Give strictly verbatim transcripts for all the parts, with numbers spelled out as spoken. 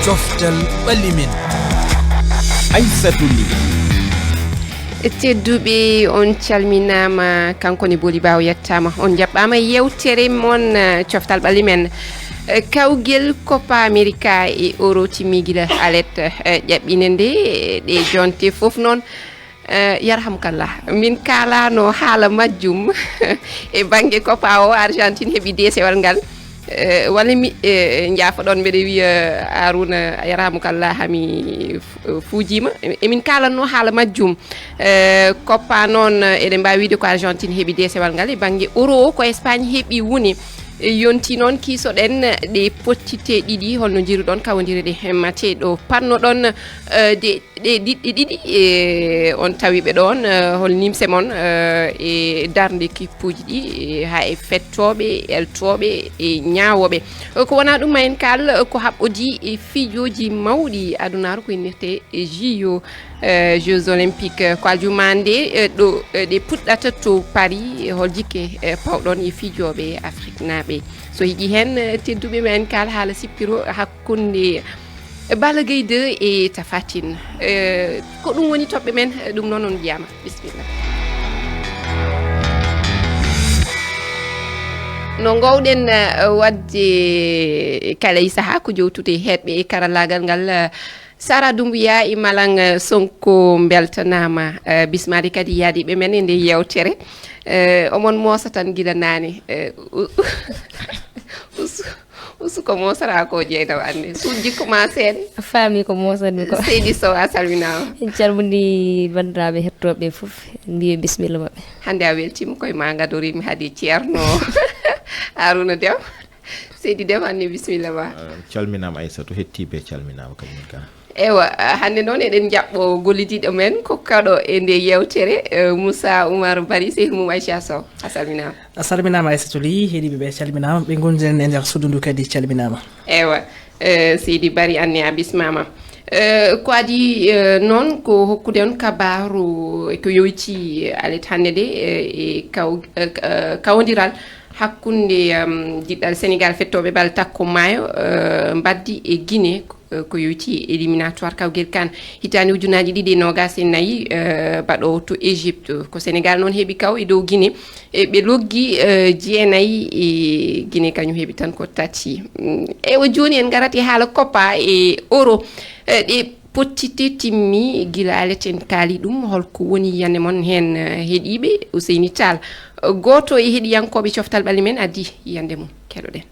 Coftal ɓalli men. Aysatu Ly. Tedduɓe, on calminaama, kanko ne Boli Baw yettaama. On njaɓɓaama e yewtere mon, eh, coftal ɓalli men. Eh, kawgel Copa America e Euro timmi gila alet, eh, ƴaɓɓinde nde, eh, ɗe jonte fof noon. Eh, yarhamukallah, min kaalano haala majjum e bannge Copa o, Argentine heɓi deesewal ngal. Eh, walla mi, eh, njaafoɗon, mbeɗa wiya, Aruna, yarhamukallah, hami fu-, fuujiima. E-, emin kaalanno haala majjum. Eh, Copa noon, eh, eɗen mbaawi wiide ko Argentine heɓi deesewal ngal. E bannge Euro o, ko Espagne heɓi woni. Eh, yonti noon kiisoɗen ɗe pottite ɗiɗi, holno njiruɗon kawondire ɗe mate ɗo pannoɗon, eh, de ɗe diɗɗe ɗiɗi, e on tawi ɓe ɗoon, eh, hol nimse mon, eh, e darnde kippuuji ɗi, eh, haa e fettooɓe, eltooɓe, e ñaawooɓe. Eh, ko wonaa ɗum, ma en kaal, eh, ko haɓɓodii e fiijooji mawɗi adunaaru ko innirtee J O, eh, Jeux Olympiques, eh, ko aljuma nde, eh, ɗo, eh, ɗe puɗɗata to Paris, eh, hol jikke, eh, pawɗon e fiijooɓe Afriknaaɓe? So heƴii heen, eh, tedduɓe, ma en kaal haala sippiro hakkunde Balla Gaye deux e Tapha Tine. Eh, ko ɗum woni toɓɓe men, eh, ɗum noon on njiyaama. Bisimilla. No ngoowɗen, eh, waɗde kala e sahaa ko jowtude heɗɓe e karallaagal ngal, eh, Sara Doumbouya e Malang, eh, Sonko mbeltanaama, eh, bismaade kadi yaadiiɓe men e nde yeewtere. Eh, omon moosa tan gila naane. Eh, u-, u-, usu. Usu ko moosata ko, Jeynaba, anne. Suut jikku ma seeɗa. A faami ko moosatmi ko. Seydi Sow, a salminaama. En calminii banndiraaɓe heɗotooɓe fof, en mbiyi bismilla maɓɓe. Hannde a weltiima koye ma, ngadoriimi hade Ceerno Haruna Dem. Seydi Dem, anne bismilla ma. Eh, calminaama Aysatu, heɗotooɓe calminaama kañum kala. Ewa, hannde noon eɗen njaɓɓo gollidiiɗo men ko kaɗo e nde yeewtere, eh, Moussa Oumar Bari, sehil mum Aïcha Sow. A salminaama. A salminaama Aysatu Ly, heɗiiɓe ɓe calminaama, ɓe ngonɗen e nder suudu ndu kadi calminaama. Ewa, eh, seydi Bari, anne a bismaama. Eh, ko adii, eh, noon ko hokkude on kabaaru, eh, ko yowitii, eh, alet hannde nde, eh, e kaw-, eh, eh, kawondiral hakkunde, em, diɗɗal Senegaal fettooɓe bal takko maayo, eh, mbaddi e Guinée, eh, ko yowitii éliminatoire kawgel kan hitaande ujunnaaji ɗiɗi e noogaas e nayi, eh, baɗoowo to Égypte. Ko Senegaal noon heɓi kaw e dow Guinée. E ɓe loggi, eh, jeenayi, e Guinée kañum heɓi tan ko tati. Mm, eywa, jooni en ngarat e haala Copa e Euro. Eh, ɗe pottite timmi gila alet, en kaali ɗum. Holko woni yiyannde mon heen, eh, heɗiiɓe? Ousseyni Tall, eh, gooto e heɗiyankooɓe coftal ɓalli men, addi yiyannde mum. Keɗoɗen.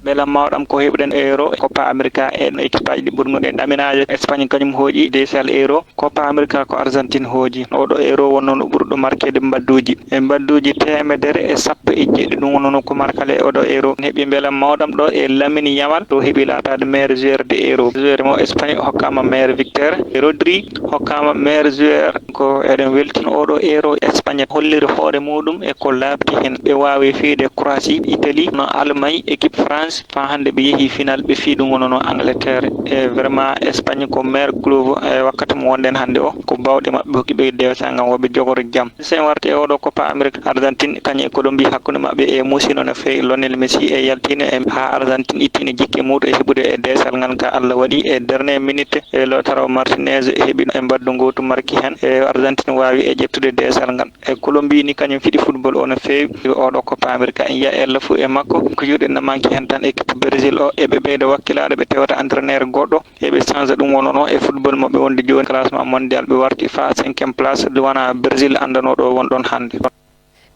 Beelam mawɗam ko heɓuɗen Euro, Copa America e équipe aji ɗi ɓurnuɗen. Ɗaminaajo Espagne kañum hooƴi deesal Euro. Copa America ko Argentine hooƴi. Oɗo Euro wonno no ɓurɗo marqueede mbadduuji. E mbadduuji teemedere e sappo e jeeɗiɗi, ɗum wonno no ko markale e oɗo Euro. Heɓi beelam mawɗam ɗo e Lamine Yamal, ɗo heɓi laataade meilleur joueur de Euro. Joueur mo Espagne hokkaama meilleur buteur. Rodri hokkaama meilleur joueur. Ko eɗen weltin oɗo Euro Espagne holliri hoore muɗum e ko laaɓti heen. Ɓe waawi fiyde Croatie, Italie, no Allemagne, équipe France, faa hannde ɓe yehi final, ɓe fii ɗum wonno no Angleterre. E vraiment Espagne ko meilleur club e wakkati mo wonɗen hannde o. Ko baawɗe maɓɓe hokki ɓe deesa ngam woɓe jogoro jam. So en warti e oɗo Copa America, Argentine kañum e Colombie, hakkunde maɓɓe e muusino no feewi. Lionel Messi e yaltino e haa Argentine ittini jikke muɗum e heɓude e deesal ngal ka Allah waɗi e dernière minute. E Lautaro Martinez heɓi e mbaddu ngootu marki heen. E Argentine waawi e ƴettude deesal ngal. E Colombie ni kañum fiɗi football o no feewi. Oɗo Copa America en yiya ella fuu e makko. Ko yuɗen no manki heen tan équipe Brésil o, eɓe ɓeyda wakkilaade, ɓe tewata entraîneur goɗɗo, eɓe change ɗum wonno no e football maɓɓe wonde jooni classement mondial, ɓe warti fa cinquième place, wona Brésil anndanooɗo wonɗon hannde.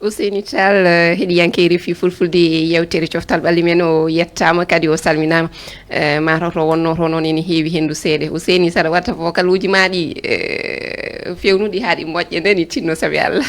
Ousseyni Tall, eh, heɗiyanke R F I Fulfulde e yewtere coftal ɓalli men, o yettaama kadi o salminaama. Eh, ma taw to wonno to noon ene heewi henndu seeɗa. Ousseyni, saɗa watta vocal uji ma ɗi, eh, fewnuɗi haa ɗi moƴƴa, nani tinno sabi Allah.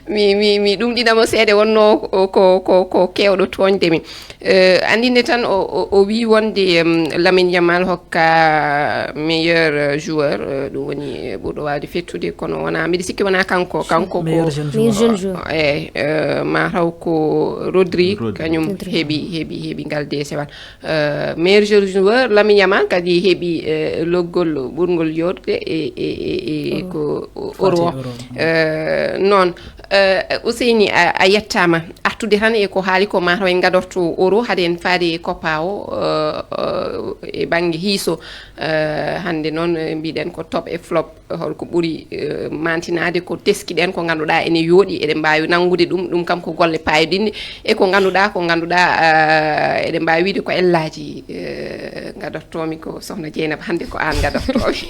Mi, mi, mi ɗum ɗiɗamo seeɗa, wonno ko, ko, ko, ko kewɗo tooñde mi. Eh, anndinde tan o, o, o wii wonde, em, Lamine Yamal hokka meilleur, eh, joueur, eh, ɗum woni, eh, ɓurɗo waawde fettude, kono wona, mbiɗa sikki wona kanko, kanko ko meilleur jeune joueur. Meilleur jeune joueur. Eh, eh, ma taw ko Rodri, Rodri. Kañum Rodri. Heɓi, heɓi, heɓi ngal deesewal. Eh, meilleur jeune joueur, Lamine Yamal kadi heɓi, eh, loggol ɓurngol yooɗde e, e, e, e ko Euro. Euro. Eh, noon, eh, Ousseyni, a, a yettaama. Artude tan e ko haali ko, ma taw en ngadorto Euro, hade en faade e Copa o, eh, eh, eh, e bannge hiiso. Eh, hannde noon, eh, mbiɗen ko top e flop, holko ɓuri, eh, mantinaade, ko teskiɗen, ko ngannduɗaa ene yooɗi, eɗen mbaawi nanngude ɗum, ɗum kam ko golle paayodinɗe, e ko ngannduɗaa, ko ngannduɗaa, eh, eɗen mbaawi wiide ko ellaaji. Eh, ngadotoomi ko Sohna Dieynaba, hannde ko aan ngadotoomi.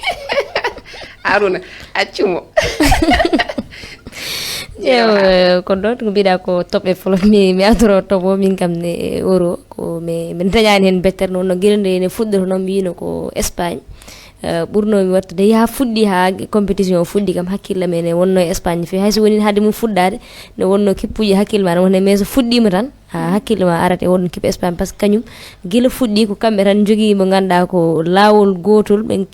Aruna, accu mo. Ewa, ko ɗon ko mbiɗa ko top e flop, mi mi adoro top o, min kam ne euro ko mi min dañani hen bettere. Noon no gila nde ne fuɗɗoto noon mbino ko Espagne. Eh, ɓurno mi wattude yaa fuɗɗi haa compétition o fuɗɗi kam, hakkille men ne wonno e Espagne feewi, hay so woni hade mum fuɗɗade ne wonno kippuji hakkille ma ne wonno, mais so fuɗɗima tan ha hakkille ma arata e won kipe Espagne, parce que kañum gila fuɗɗi ko kamɓe tan jogii mo ngannduɗaa ko laawol gootol, ɓen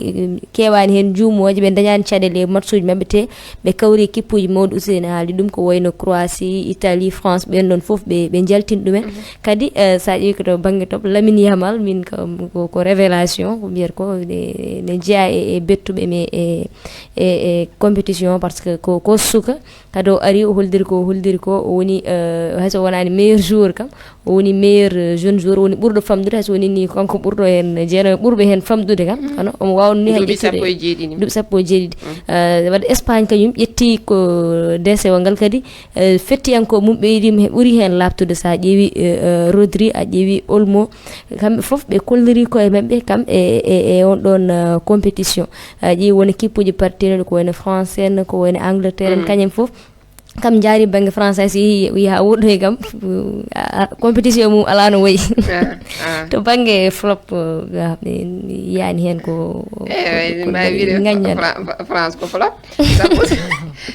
keewaani heen juumooje, ɓe dañaani caɗeele e matchuuji maɓɓe, te ɓe kawri kippuuji mawɗi. Ousseynou haali ɗum, ko wayno Croatie, Italie, France, ɓeen ɗoon fof ɓe ɓe njaltini ɗumen. Kadi, eh, so a ƴeewi ko to bannge top, Lamine Yamal, min ko ko ko révélation ko mbiyata ko, ne ne jeyaa e e bettuɓe, mais e e e compétition, parce que ko ko suka. Kadi o ari, o holliri ko, o holliri ko, o woni, eh, hay so wonaani meilleur joueur kam, o woni meilleur, eh, jeune joueur, o woni ɓurɗo famɗude, hay so woni ni kanko ɓurɗo heen, jeeno e ɓurɓe heen famɗude kam. Kono omo waawa ni hay duuɓi ƴettude sappo e jeeɗiɗi. Duuɓi sappo e jeeɗiɗi. Eh, wadde Espagne kañum ƴetti ko deesewal ngal kadi, eh, fettiyankooɓe mum ɓeydi he ɓuri heen laaɓtude. So a ƴeewi, eh, eh, Rodri, a ƴeewi Olmo, kamɓe fof ɓe kolliri koye maɓɓe kam e, e, e on ɗon, eh, compétition. A ƴeewi woni kippuji partenuɗo ko wayno France en, ko wayno Angleterre en, kañum fof kam jaari bannge France, hay so yehi, yehi haa woɗɗoy kam, a, a, compétition mum alaa no wayi. Ah, ah. To bannge flop, eh, ga, ɓe yiyaani heen ko, ko, eyi, ko mbawi wiide ngaññal. Fra-, Fra-, France ko flop. Sabu,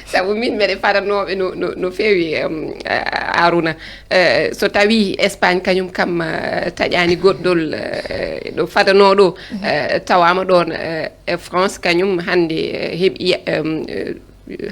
sabu min mbeɗe fadanooɓe no, no, no feewi, em, a-, Aruna. Eh, so tawi Espagne kañum kam, eh, taƴaani goɗɗol, eh, ɗo fadanoo ɗo, eh, tawaama ɗoon, eh, e France kañum hannde, eh, heɓi, em, eh,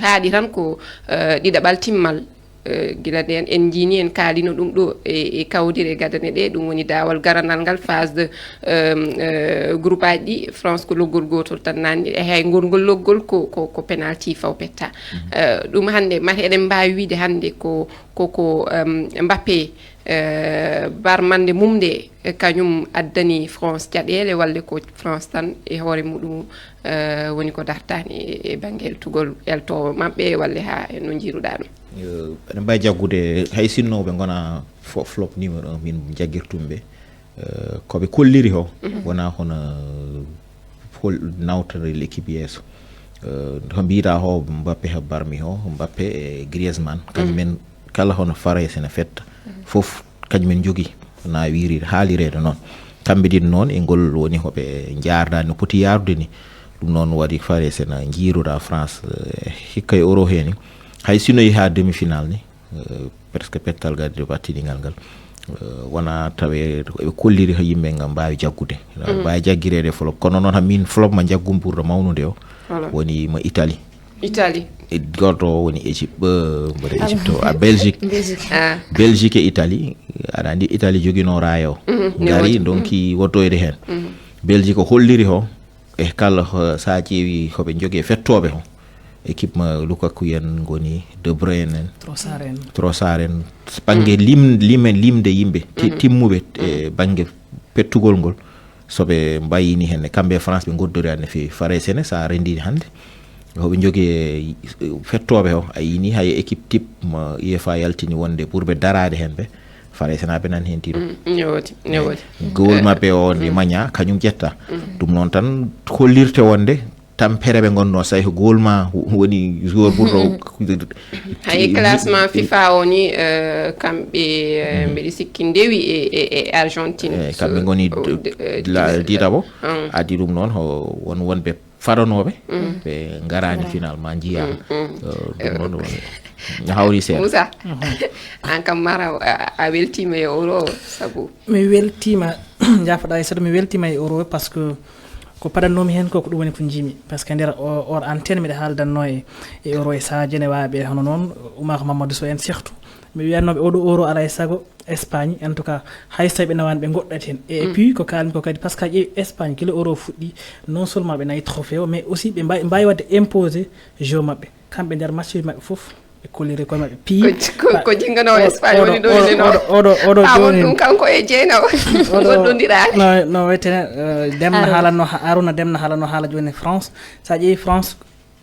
haaɗi tan ko, eh, ɗiɗaɓal timmal. Eh, gila ndeen en njiini, en kaalino ɗum ɗo e, e kawdire gadane ɗe, ɗum woni daawal garanal ngal, phase de, em, eh, groupe aji ɗi. France ko loggol gootol tan naanni, e hay ngol ngol loggol ko, ko, ko penalty faw petta. Eh, ɗum hannde mate eɗen mbaawi wiide hannde ko, ko, ko, em, Mbappé, eh, barmande mum nde, eh, kañum addani France caɗeele, walla ko France tan e hoore muɗum, eh, woni ko dartaani e, e bannge eltugol eltoowo maɓɓe, walla haa e no njiiruɗaa ɗum? Eh, eɗen mbaawi jaggude, hay sinno ɓe ngona fo-, flop numéro un, min jaggirtum ɓe. Eh, ko ɓe kolliri ho, wona hono hol nawtata l'équipe yeeso. Eh, ko mbiɗa ho, Mbappé he barmi ho, Mbappé e Griezmann, kañum en kala hono Farayse ne fetta, fof kañum en jogii, na wiiri haalireede noon. Kamɓe ɗiɗo noon, e ngol woni ko ɓe njaardaani no poti yaarude ni. Ɗum noon waɗi Farayse na njiiruɗa France, eh, hikka e euro he ni. Hay sino yehi haa demi-finale ni, eh, presque pettal gadde battinigal ngal. Eh, wona tawe eɓe kolliri ko yimɓe ngam mbaawi jaggude. Mbaawi jaggireede flop. Kono noon, ha min flop ma jaggum ɓurɗo mawnude o, woni mo Italie. Italie. E goto o woni Égypte, eh, mboɗo Égypte o, a Belgique. Belgique. Ah. Belgique e Italie, aɗa anndi Italie joginoo raaya o. Ngari, ndonki wotoyde heen. Belgique o holliri ho, e kala ho, so a ƴeewi ko ɓe njogii e fettooɓe ho. Équipe ma Lukaku en ngoni, De Bruyne en. Trossard en. Trossard en. Bannge lim-, lime-, limde yimɓe ti-, timmuɓe e bannge pettugol ngol. So ɓe mbayini heen, kamɓe e France ɓe ngoddori hannde feewi. Farayse ne, so a renndii hannde, hoɓe njogii e fettooɓe o, a yini hay équipe type mo UEFA yaltini wonde pour ɓe daraade heen ɓe, Faraysenaaɓe nan heen tiro. Mm, ne woodi, ne woodi. Goal maɓɓe o nde maña, kañum ƴetta. Ɗum noon tan hollirte wonde tampere ɓe ngonno, so tawi ko goal ma woni joueur ɓurɗo. Hay classement FIFA o ni, eh, kamɓe, eh, mbeɗa sikki ndewi e, e, e Argentine. Eh, kamɓe ngoni d-, d-, eh, la-, ɗiɗaɓo. Addi ɗum noon, ho-, won wonɓe fadanooɓe, ɓe ngaraani finalement, njiyaa. Eh, ɗum noon, no hawri seeɗa. Moussa, aan kam mara a, a weltiima e euro o, sabu mi weltiima, njaafoɗaa e seeɗa, mi weltiima e euro o, parce que ko paɗannoomi heen ko, ko ɗum woni ko njiimi. Parce que nder o, or antenne mbiɗa haaldanno e, e euro e Sadio Newaaɓe, hono noon Oumar Mamadou Sow en surtout. Mi wiyatnooɓe oɗo euro alaa e sago Espagne, en tout cas, hay so tawi ɓe nawaani ɓe ngoɗɗat heen. Et puis, ko kaalmi ko kadi, parce que a ƴeewi Espagne, gila euro fuɗɗi, non seulement ɓe nayi trophée o, mais aussi ɓe mbaawi, mbaawi waɗde imposé jeu maɓɓe. Kamɓe nder match uji maɓɓe fof, Ɓe kolliri koye maɓɓe piyi. Ko jinganoowo Espagne woni ɗo ine noon. Oɗo oɗo oɗo joni ɗum kanko e jeyna o goɗɗondiraani. No no wetene Demna haalanno Aruna Demna haalanno haala joni France. Sa ƴeewi France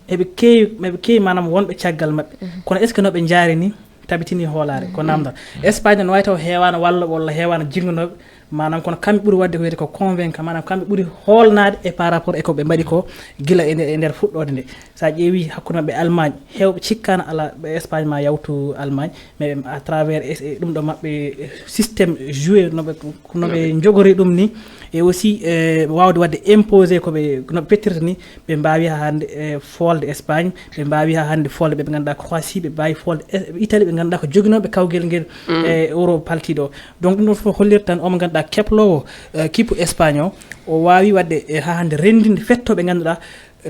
eɓe keewi eɓe keewi maanaam wonɓe caggal maɓɓe, kono est ce que no ɓe njaari ni tabitini hoolaare ko namdal. Espagne no wawi taw heewaano wallo walla heewaano jinganooɓe. Maanaam kono kamɓe ɓuri waɗde ko wiyete ko convaincant, maanaam kamɓe ɓuri hoolnaade e par rapport e ko ɓe mbaɗi ko gila e nder fuɗɗoode nde. So a ƴeewi hakkunde maɓɓe Allemagne, heewɓe cikkaano alaa ɓe Espagne ma yawtu Allemagne, mais ɓe à travers e ɗum ɗo maɓɓe système joué no ɓe no ɓe njogori ɗum ni, e aussi waawde waɗde imposé ko ɓe no ɓe pettirta ni, ɓe mbaawi haa hannde foolde Espagne, ɓe mbaawi haa hannde foolde ɓe ɓe ngannduɗaa Croatie, ɓe mbaawi foolde Italie ɓe ngannduɗaa ko joginooɓe kawgel ngel e euro paltiiɗo o. Donc ɗum ɗon fof hollirta tan omo ngannduɗaa kebloowo kippu Espagne o, o waawi waɗde e haa hannde renndinde fettooɓe ngannduɗaa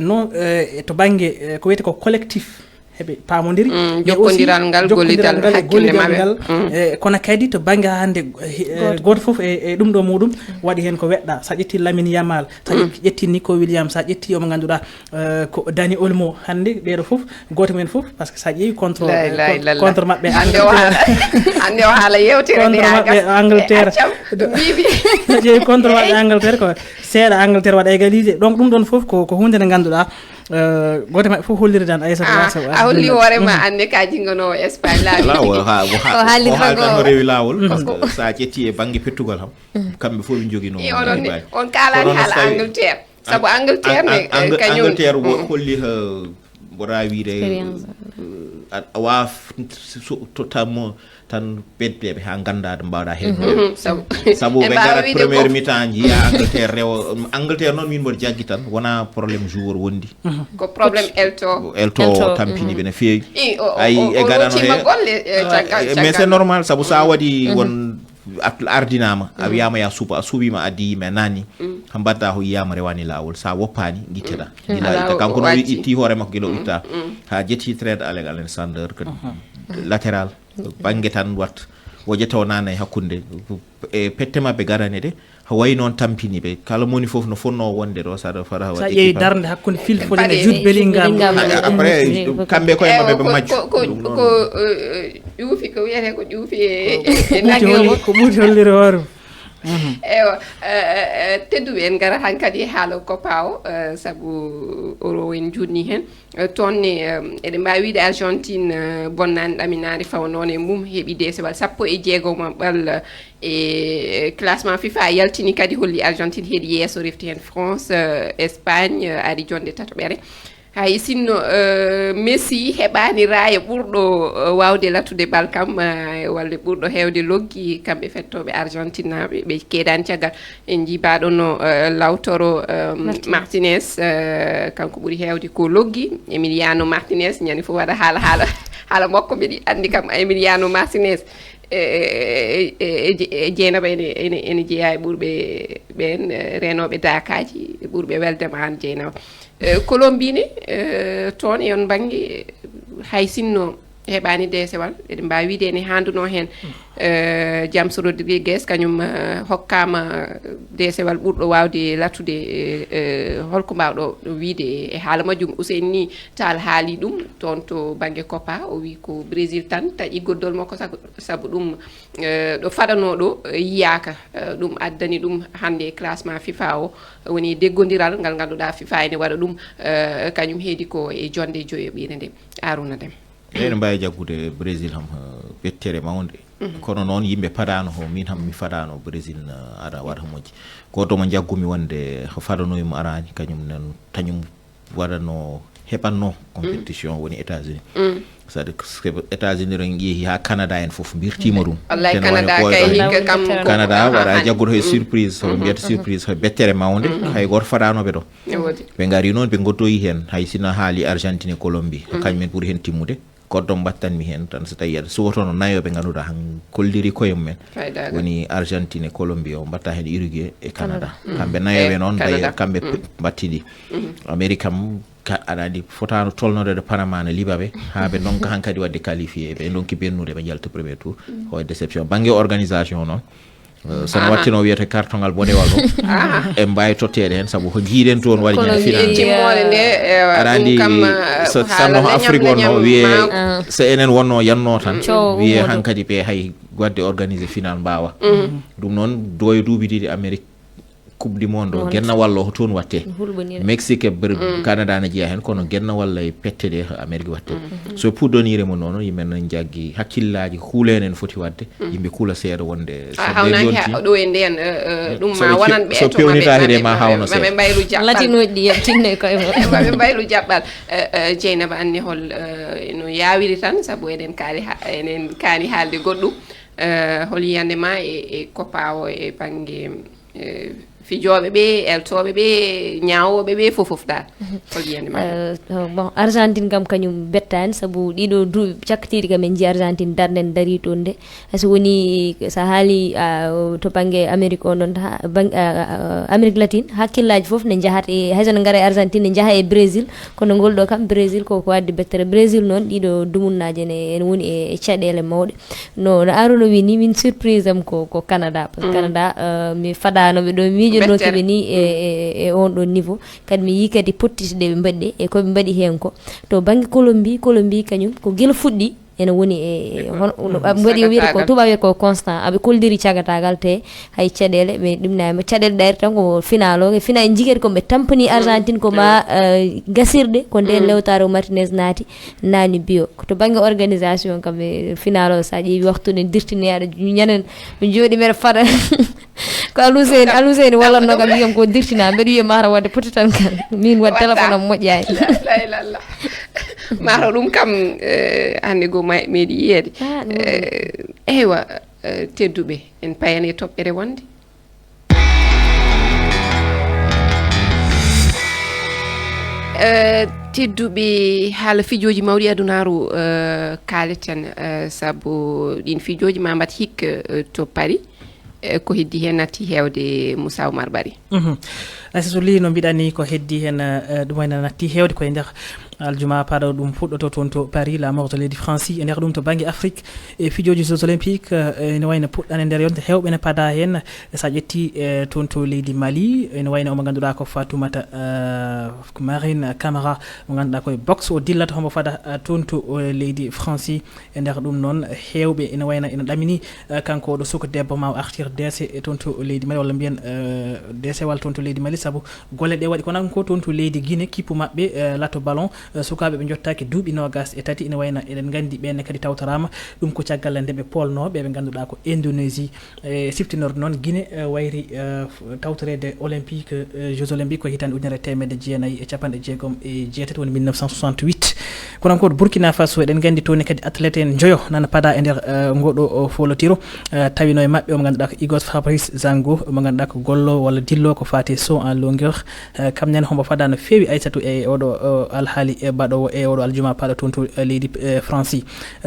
non e to bannge ko wiyetee ko collectif heɓe paamondiri. Jokkondiral ngal gollidal hakkunde maɓɓe. Kono kadi to bannge haa hannde gooto fof e ɗum ɗo muɗum waɗi heen ko weɗɗa. So a ƴetti Lamine Yamal, so a ƴetti Nico Williams, so a ƴetti omo ngannduɗaa ko Dani Olmo hannde ɓeeɗo fof gooto men fof parce que sa ƴeewi contre contre maɓɓe Angleterre. Hannde o haala yewtere nde contre maɓɓe Angleterre. Sa ƴeewi contre maɓɓe Angleterre ko seeɗa Angleterre waɗa égalisé. Donc ɗum ɗon fof ko ko hunde nde ngannduɗaa gooto maɓɓe fof holliri dan Aissata. A holli hoore ma annde ka jinganoowo Espagne laabi. Ala o haalirta ko rewi laawol par ce que sa ƴetti e bannge pettugol ham kamɓe fof ɓe joginoo. On kaalani haala Angleterre. Sabu Angleterre ne kañum Angleterre wo holli ha mboɗa wiide a wawa tottamo tan beddeɓe ha gandaɗo mbawɗa hen. Sabu ɓe garat première mi-temps jiya Angleterre rewa Angleterre noon min mboɗo jaggi tan wona problème joueur wondi. Ko problème elto elto tampini ɓe no feewi. Ayi e gadano he golle caggal mais c'est normal sabu sa waɗi won a ardinaama a wiyaama ya suupa a suuɓiima a addi yimɓe a naatni. Mbaɗda ko yiyaama rewaani laawol so a woppaani ngitteɗaa. Gila itta kanko no itti hoore makko gila o itta haa jetti trade avec Alexander ko latéral bannge tan wat o jetta o naatna e hakkunde e pette maɓɓe garane ɗe. Ko wayi noon tampini ɓe kala moni fof no fonnoo wonde ɗo saɗa fara sa ƴeewi darnde hakkunde filfolen e jude belingam. Après kamɓe koye maɓɓe ɓe majju ko ƴuufi ko wiyete ko ƴuufi e nagge ko ɓuuri hollire hoore. Ewa tedduɓe en ngara hankadi haala koppa o sabu oro en juutni heen. Toon ne eɗen mbaawi wiyde Argentine bonnaani ɗaminaani fawa noon e mum heɓi deesewal sappo e jeegom ɓal e classement fifa yaltini kadi holli Argentine heedi yeeso refti heen France Espagne ari jonnde tatoɓere. Hay sinno Messi heɓaani raaya ɓurɗo waawde latude bal kam walla ɓurɗo heewde loggi kamɓe fettooɓe Argentine naaɓe ɓe keedaani caggal. En njiibaɗo no lawtoro Martinez. Kanko ɓuri heewde ko loggi Emiliano Martinez ñande fof waɗa haala haala haala makko mbeɗi anndi kam Emiliano Martinez e jeynaba ene jeeya e ɓurɓe ɓen renoɓe dakaji ɓurɓe weldema an jeynaba. Colombie ne toon e on bangge hay sinno heɓaani deesewal eɗen mbaawi wiide ene haanduno heen. James Rodrigues kañum hokkaama deesewal ɓurɗo waawde latude. Holko mbaawɗo wiide e haala majjum Ousseyni Tall haali ɗum toon to bannge coppa o wi ko Brésil tan taƴi goddol makko sabu ɗum ɗo faɗanoo ɗo yiyaaka. Ɗum addani ɗum hannde classement fifa o woni deggondiral ngal ngannduɗaa fifa ene waɗa ɗum kañum heedi ko e jonnde joyoɓiire nde. Aruna Dem. Eɗen mbaawi jaggude Brésil ham bettere mawnde. Kono noon yimɓe padaano ho min ham mi fadaano Brésil na ara waɗa moƴƴi. Gooto mo jaggumi wonde fadanoyi mo araani kañum nan kañum waɗano heɓanno compétition woni États-Unis. C'est-à-dire que États-Unis ren yeehi ha Canada en fof mbirtima ɗum. Wallay Canada kay hikka kam Canada waɗa jaggude hoye surprise hoɓe mbiyata surprise hoye bettere mawnde. Hay goto fadanoɓe ɗo. Ɓe ngari noon ɓe gottoyi hen hay sina haali Argentine e Colombie kañum en ɓuuri hen timmude. Goɗɗo mbattanmi heen tan so tawii aɗa suwotono nayo ɓe ngannduɗaa han kolliri koye mumen. Woni Argentine e Colombie o mbatta heen Uruguay e Canada. Kamɓe nayo ɓe noon mbayi kamɓe mbattiɗi. Amérique kam aɗa anndi fotaano tolnodeede Panama no liɓa ɓe haa ɓe ndonka hankadi waɗde qualifié ɓe ndonki bennude ɓe njalta premier tour. Ko déception bannge organisation noon. Sono wattino wiyete kartongal bonewal o. En mbawi totteede heen sabu ko jiiɗen toon waɗi heen final. Timmoore nde. Aɗa andi sanno ko Afrique wonno wiye so enen wonno yanno tan wiye hankadi ɓe hay wadde organisé final mbawa. Ɗum noon doye duuɓi ɗiɗi Amérique coupe du monde o genna walla ko toon watte. Mexique e Canada ne jeeya heen kono genna walla e pette ɗe Amérique watte. So puɗɗonire mo noon yimɓe ne jaggi hakkillaji huulene ne foti wadde. Yimɓe kuula seeɗa wonde hawnaki ɗo e nden. Ɗum ma wonan ɓe so pewnitaki de ma hawno seeɗa. Mbayru jaɓɓal latinoɗi ɗi yam tinno e koye mum. Maɓe mbayru jaɓɓal. Jeynaba anni hol no yawiri tan sabu eɗen kaali enen kaani haalde goɗɗum. Hol yiyande ma e e koppa o e bangge fijooɓe ɓe eltooɓe ɓe ñaawooɓe ɓe fof fof dal? Hol yiyande ma? Bon, Argentine kam kañum bettaani sabu ɗiɗo duuɓi cakkitiiɗi kam en njii Argentine darnde ne darii toon nde. Hay so woni so a haali to bannge Amérique o noon Amérique latine hakkillaaji fof ne njahata e hay so ne ngara e Argentine ne njaha e Brésil. Kono ngol ɗo kam Brésil ko ko addi bettere Brésil noon ɗiɗo dumunnaaji ene ene woni e caɗeele mawɗe. No no Arouna wi ni min surprise am ko ko Canada parce que Canada mi fadano ɓe ɗo miijo no keɓe ni e e on ɗon niveau kadi mi yi kadi pottite ɗe ɓe mbaɗi ɗe e koɓe mbaɗi hen ko to banggue Colombie Colombie kañum ko guila fuɗɗi ene woni e hono mbaɗi o wiyata ko tubaɓe wiyata ko constant aɓe kolliri cagatagal te hay caɗele ɓe ɗumnama caɗele ɗayre tan ko final o final en jigati koɓe tampani Argentine ko ma gasirɗe ko nden lewtare o Martinez naati nani bio to banggue organisation kam e final o sa ƴeewi waxtu ne dirtini aɗa ñanen mi jooɗi mbeɗa fada ko aluseni aluseni wallanno kam wiyam ko dirtina mbeɗa wiya mata wadde poti tan kan min waɗi téléphone am moƴƴani mata ɗum kam hande go meeɗi yiyeede eywa tedduɓe en payani e toɓɓere wonde tedduɓe haala fijooji mawɗi adunaaru kaaleten sabu ɗin fijooji ma mbat hik to Paris. Ko heddi heen natti heewde Moussa Oumar Bari. Aysa so lii no mbiɗa ni ko heddi heen ɗum wayno natti heewde koye nder aljuma paɗo ɗum fuɗɗoto toon to Paris la mort leydi Franci e nder ɗum to bannge Afrique e fijooji jeux olympique ene wayno puɗɗane nder yonde heewɓe ne pada heen. So a ƴetti toon to leydi Mali ene wayno omo ngannduɗaa ko Fatoumata Marine Camara mo ngannduɗaa koye boxe o dillata homo fada toon to leydi Franci. E nder ɗum noon heewɓe ene wayno ene ɗamini kanko oɗo suka debbo ma o artir deese e toon to leydi Mali walla mbiyen deese walla toon to leydi Mali sabu golle ɗe waɗi kono kanko toon to leydi Guinée kippu maɓɓe lato ballon sukaaɓe ɓe jottaaki duuɓi noogas e tati ene wayno eɗen nganndi ɓenne kadi tawtoraama ɗum ko caggal nde ɓe polno ɓe ɓe ngannduɗaa ko Indonésie. E siftinorde noon Guinée wayri tawtoreede olympique jeux olympique ko hitande ujunere teemedde jeenayi e capanɗe jeegom e jeetati woni mille neuf cent soixante-huit. Kono encore Burkina Faso eɗen nganndi toon kadi athlète en njoyo nana pada e nder ngoɗo folotiro tawino e maɓɓe omo ngannduɗaa ko Igos Fabrice Zango omo ngannduɗaa ko gollo walla dillo ko fati saut en longueur. Kam nene homo fada no feewi Aysatu e oɗo alhaali e baɗowo e oɗo aljuma paɗo toon to leydi Franci.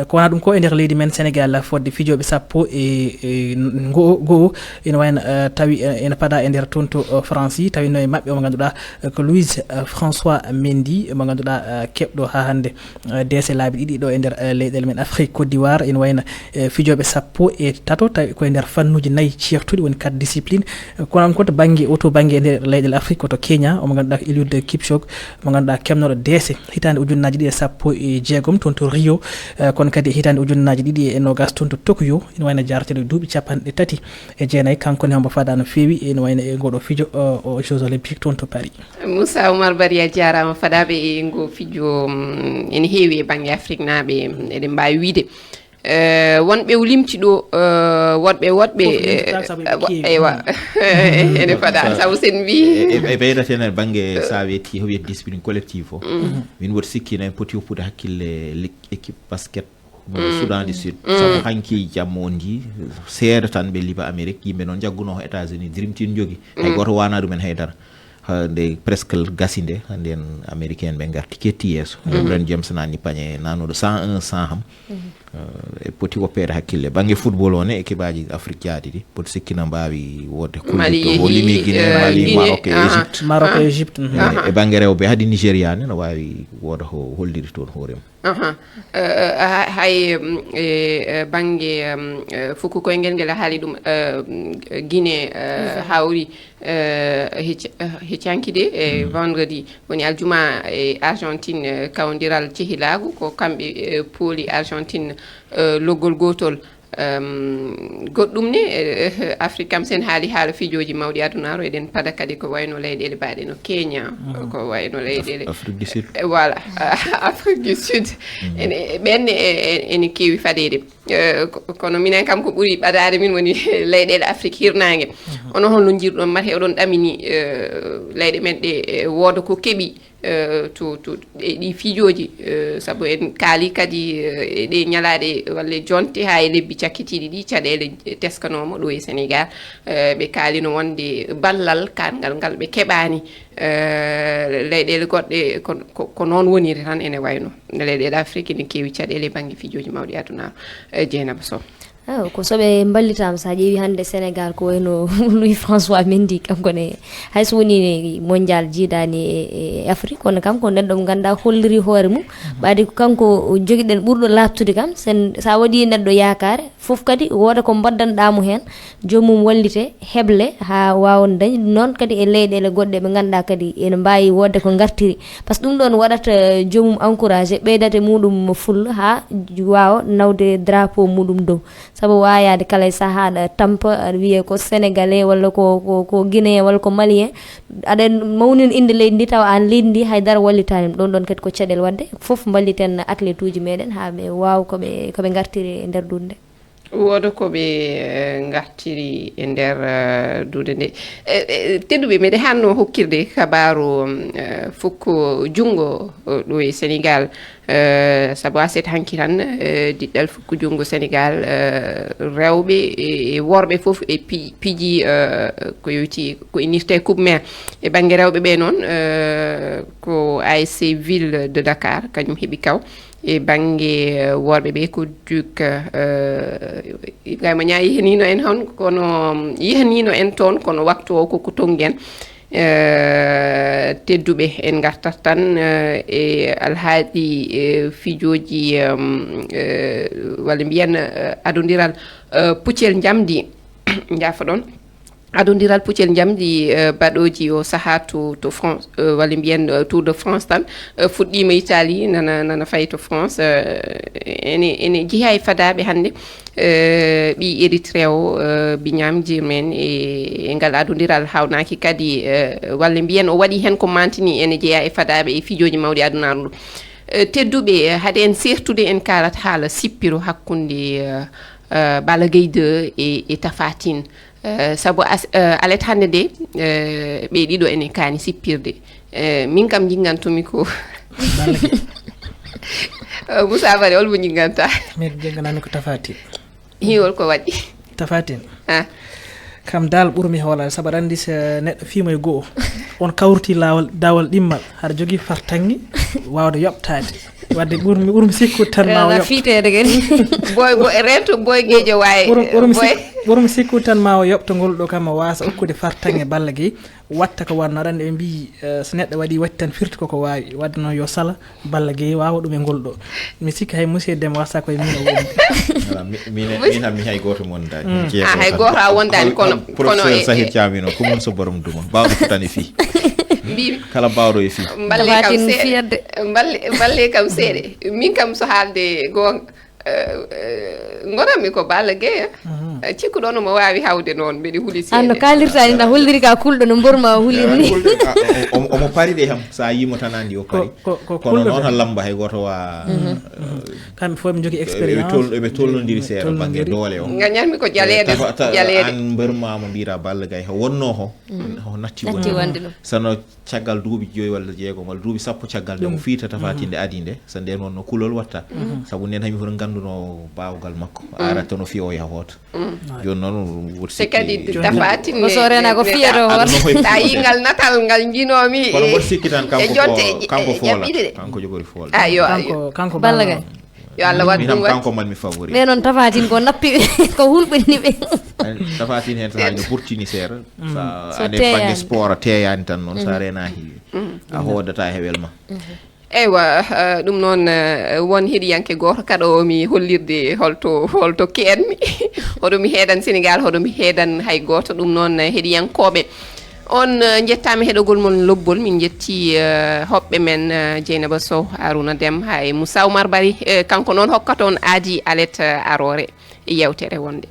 Ko wona ɗum ko e nder leydi men Sénégal fodde fijooɓe sappo e go'o go'o ene wayno tawi ene pada e nder toon to Franci tawino e maɓɓe omo ngannduɗaa ko Louis François Mendy mo ngannduɗaa keɓɗo ha hannde deese laabi ɗiɗi ɗo e nder leyɗele men Afrique Côte d'Ivoire ene wayno fijooɓe sappo e tato tawi koye nder fannuji nayyi ceertuɗi woni quatre discipline. Kono encore to banggue o to banggue e nder leyɗele Afrique ko to Kenya omo ngannduɗaa ko Eliud Kipchoge mo ngannduɗaa kemnoɗo deese hitande ujunnaaji ɗiɗi e sappo e jeegom toon to Rio. Kono kadi e hitande ujunnaaji ɗiɗi e nogas toon to Tokyo ina wayno jarateɗo duuɓi capanɗe tati e jeenayi kanko ne hombo fada no feewi ina wayno e ngoɗo fijo o jeux olympique toon to Paris. Moussa Oumar Bari a jarama fadaɓe e ngo fijo ene heewi e banggue Afrique naaɓe eɗen mbawi wiide wonɓe o limti ɗo woɗɓe woɗɓe eywa ene fada sabu sen mbi e ɓeydata hen banggue sa weti wiyet discipline collective o min woto sikkino en poti woppude hakkille équipe basket mo Soudan du Sud sabu hanki jamma on ndi seeɗa tan ɓe liba Amérique yimɓe noon jagguno ko États-Unis Dream Team jogi hay goto wana ɗumen haydara. Nde presque gasi nde nden américain ɓe garti ketti yeeso. Lebron James nani pañe nanuɗo cent un cent ham. E poti woppeede hakkille bannge football o ne, e kibaaji Afrique jaaɗi ɗi poti sikkina mbaawi wodde kulɗitto o limi Guinée, Mali, Maroc e Égypte. Maroc e Égypte. E bannge rewɓe hadi Nigéria ne no waawi wooda ko holliri toon hoore mum. Aha. Hay e bannge fukku koyngel ngel a haali ɗum, Guinée hawri heccanki de e vendredi woni aljuma e Argentine, kawdiral cehilaagu ko kamɓe pooli Argentine loggol gootol. Goɗɗum ne, Afrique kam sen haali haala fijooji mawɗi adunaaru, eɗen pada kadi ko wayno leyɗeele baaɗe no Kenya, ko wayno leyɗeele voilà. Afrique du Sud ɓenne ene keewi fadeede. Kono minen kam ko ɓuri ɓadaade min woni leyɗeele Afrique hirnaange. Ono holno njirɗon mate oɗon ɗamini leyɗe men ɗe wooda ko keɓi to to e ɗi fijooji? Sabu en kaali kadi e ɗe ñalaaɗe walla jonte haa e lebbi cakkitiiɗi ɗi caɗeele teskanooma ɗo e Sénégal. Ɓe kaalino wonde ballal kangal ngal ɓe keɓaani. Leyɗeele goɗɗe ko noon woniri tan ene wayno leyɗeele Afrique ene keewi caɗeele e bannge fijooji mawɗi adunaaru. Jeynaba Sow. Ko so ɓe mballitaama, so a ƴeewi hannde Sénégal ko wayno Louis François Mendy, kanko ne hay so woni mondial jiidaani e Afrique, kono kanko neɗɗo mo ngannduɗaa holliri hoore mum. Ɓaadi ko kanko jogiɗen ɓurɗo laaɓtude kam. Sen so a waɗi neɗɗo yaakaare fof kadi wooda ko mbaddanɗaa mo heen, joomum wallite, heble haa waawa dañde. Noon kadi e leyɗeele goɗɗe ɓe ngannduɗaa kadi ene mbaawi woodde ko ngartiri, par ce que ɗum ɗoon waɗata joomum encouragé, ɓeydata e muɗum fulla haa waawa nawde drapeau muɗum dow. Sabu waawaade kala e sahaa aɗa tampa, aɗa wiyee ko sénégalais walla ko ko ko guinéen walla ko malien, aɗa mawnina innde leydi ndi tawa aan leydi ndi hay dara wallitaani ma. Ɗoon ɗoon kadi ko caɗeele, waɗde fof mballiten athlète uji meɗen haa ɓe waawa ko ɓe ko ɓe ngartiri e nder duunde nde. Wooda ko ɓe ngartiri e nder duunde nde. Tedduɓe, meɗe hanno hokkirde kabaaru fukko junngo ɗo e Sénégal. Sabu aset hanki tan diɗɗal fukko junngo Sénégal, rewɓe e worɓe fof e piji ko yowti ko innirte coupe maire. E bannge rewɓe ɓe noon, ko A S C Ville de Dakar kañum heɓi kaw. E bannge worɓe ɓe ko Duc Ibrahima Niang yehanino en hon kono yehanino en toon, kono waktu o koko tonngen. Tedduɓe, en ngartat tan e alhaali fijooji walla mbiyen adondiral puccel njamdi. Njaafoɗon. Adondiral puccel njamdi baɗooji o sahaa to to France, walla mbiyen Tour de France tan fuɗɗiima Italie, nana nana fayi to France. Ene ene jeyaa e fadaaɓe hannde. Ɓii Érythrée o, Bignam Germain, e e ngal adondiral, haawnaaki kadi walla mbiyen o waɗii heen ko maantini ene jeyaa e fadaaɓe e fijooji mawɗi adunaaru ndu. Tedduɓe, hade en seertude en kaalat haala sippiro hakkunde Balla Gaye deux e e Tapha Tine. Sabu alet hannde nde ɓe ɗiɗo ene kaani sippirde. Min kam njinnganto-mi ko Moussa Bari, hol mo njinngantaa? Min njinnganaa-mi ko Tapha Tine. Hol ko waɗi? Tapha Tine. Kam dal ɓurmi hoolaade, sabu aɗa anndi so neɗɗo fiima e go'o, on kawriti laawol daawol ɗimmal, haɗa jogii fartaŋŋe waawde yoɓtaade. Wadde ɓurmi ɓurmi sikkude tan ma o yoɓto. Fiiteede kadi. Boy boy rento boy geejo waawi. Ɓurmi sikkude tan ma o yoɓto ngol ɗo kam o waasa okkude fartaŋŋe Balla Gaye. Watta ko wonno aɗa anndi ɓe mbiyi so neɗɗo waɗi watti tan firti koko waawi. Wadde noon yo sala Balla Gaye waawa ɗum e ngol ɗo. Mi sikki hay musidɗo Deme waasa koye min o woni. Min min mi hay gooto mi wondaani. A hay gooto a wondaani kono kono e Sahir Thiam ino ko mun so borom duma baawɗo fotani fii. Mbiimi kala baawɗo e fii. Mballe kam seeɗa. Mballe kam seeɗa. Min kam so haalde goonga. Ngonanmi ko Balla Gaye. Cikkuɗon omo waawi hawde noon, mbeɗe huli seeɗa. An no kaalirta ni, na holliri ka kulɗo no mborma o huliri ni. Omo pari de ham, so a yimo tan andi o pari. Kono noon ha lamba hay gooto wa. Kamɓe fof ɓe njogii expérience. Eɓe tolnodiri seeɗa bannge doole o. Ngañanmi ko jaleeɗe. Jaleeɗe. An mborma mo mbira Balla Gaye ho wonno ho. Ho natti wonde ɗum. Sano caggal duuɓi joyi walla jeegom walla duuɓi sappo caggal nde o fiita Tapha Tine nde adi nde, so nden wonno kulol watta. Sabu nden hami hoto ngannduno baawgal makko, arata no fiya o yaha hoota. Jooni noon woto sikki kadi Tapha Tine ko so rena ko fiya to hoota. Tawi ngal natal ngal njinomi. Kono woto sikki tan kanko kanko foola, kanko jogori foola. Ayo ayo. Kanko Balla Gaye. Yo Allah waɗ Min ɗum am waɗ. Kanko man mi favori. Mais noon tafatin ko nappi ɓe ko hulɓini ɓe. Tafatin hen saha no burtini seeɗa. Sa So ane teeyani. Bangge sport a teeyani tan noon sa reena heewi. A hoodata hewel ma. Eywa, eh, ɗum noon, eh, won heɗiyanke gooto kaɗo mi hollirde holto holto keedmi. Hoɗo mi heedan Sénégal, hoɗo mi heedan hay gooto. Ɗum noon, eh, heɗiyankooɓe, on, eh, njettaama heɗogol mon lobbol. Min njetti, eh, hoɓɓe men, eh, Dieynaba Sow, Arouna Dem, hay Moussa Oumar Bari. Eh, kanko noon hokkata on aadi alet, eh, aroore yewtere wonde.